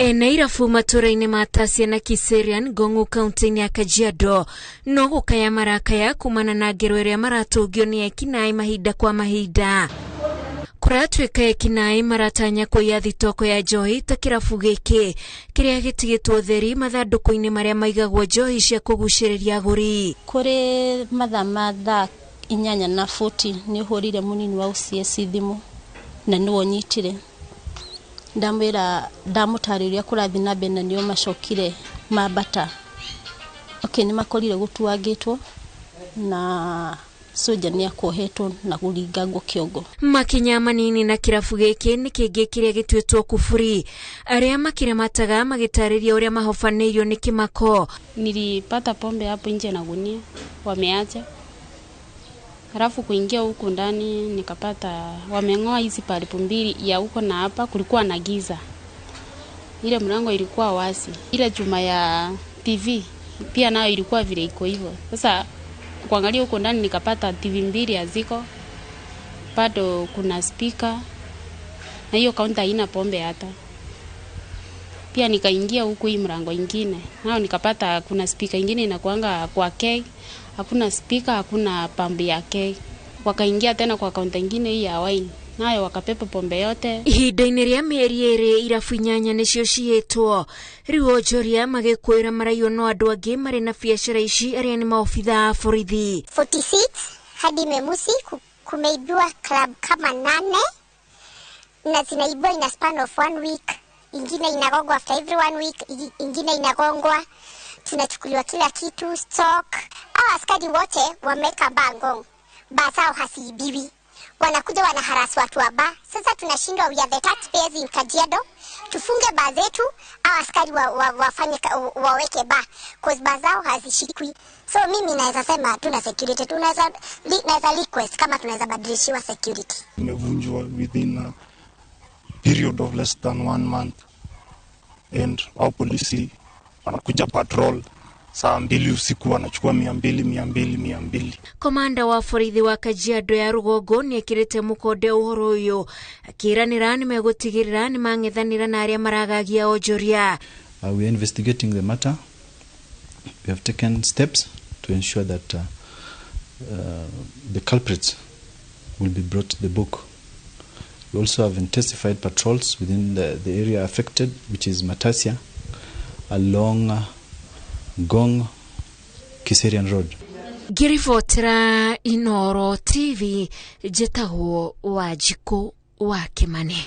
Ene irabu matũra-inĩ ma Tasia na Kiserian, Ngong'u, kaunti-inĩ ya Kajiado no gũkaya marakaya kumana na ngero ĩrĩa maratũngio nĩ ekinaĩ mahinda kwa mahinda. Kũratuĩka ekinaĩ maratanya kũiya thitoko ya njohi ta kĩrabu gĩkĩ kĩrĩa gĩtigĩtwo theri mathandũkũ-inĩ marĩa maigagwo njohi cia kũgucĩrĩria agũri. Kũrĩ mathaa ma thaa 8 na 40 nĩ hũrire mũnini wa OCS thimũ na nĩwe ũnyitire. Ndamwĩra, ndamũtarĩria kũrathiĩ na mbere na nĩo macokire mambata. Okay, nĩ makorire gũtuangĩtwo na soja nĩ akuohetwo na kũringangwo kĩongo. Makinya manini na kĩrabu gĩkĩ nĩ kĩngĩ kĩrĩa gĩtuĩtwo kuburi. Arĩa makĩramataga magĩtarĩria ũrĩa mahobanĩirio nĩ kĩmako. Nilipata pombe hapo nje na gunia wameacha, halafu kuingia huku ndani nikapata wameng'oa hizi palipu mbili ya huko na hapa, kulikuwa na giza, ile mlango ilikuwa wazi, ile chuma ya TV pia nayo ilikuwa vile iko hivyo. Sasa kuangalia huko ndani nikapata TV mbili haziko, bado kuna speaker na hiyo kaunta haina pombe hata. Pia nikaingia huku hii mlango ingine, nao nikapata kuna speaker ingine inakuanga kwa keg, hakuna speaker, hakuna pambu ya keg. Wakaingia tena kwa kaunta ingine hii ya wine, nayo wakapepa pombe yote. Ihinda-inĩ rĩa mĩeri 2, irabu 8 nĩcio ciyĩtwo. Rĩu onjoria magĩkwĩra maraiywo no andũ angĩ marĩ na biacara ici arĩa nĩ maobithaa a borithi. 46 hadi Memusi kumeibiwa club kama nane na zinaibiwa in a span of one week. Ingine inagongwa after every one week, ingine inagongwa, tunachukuliwa kila kitu, stock. Hao askari wote wameweka baa Ngong, baa zao hasiibiwi, wanakuja wanaharass watu wa baa. Sasa tunashindwa, we are the taxpayers in Kajiado, tufunge baa zetu au askari waweke baa, cause baa zao hazishikwi. So mimi naweza sema tuna security, naweza request kama tunaweza badilishiwa security. Imevunjwa within a period of less than one month and au polisi wanakuja patrol saa 2 usiku, wanachukua 200, 200, 200. Komanda wa borithi wa Kajiado ya Rũgongo nĩ ekĩrĩte mũkonde ũhoro ũyũ, akĩranĩra nĩ megũtigĩrĩra nĩ mang'ethanĩra na arĩa maragagia onjoria. We are investigating the matter. We have taken steps to ensure that the culprits will be brought to the book. We also have intensified patrols within the area affected, which is Matasia, along Ngong Kiserian Road. Ngĩribotera Inoro TV, njĩtagwo Wanjikũ wa Kĩmani.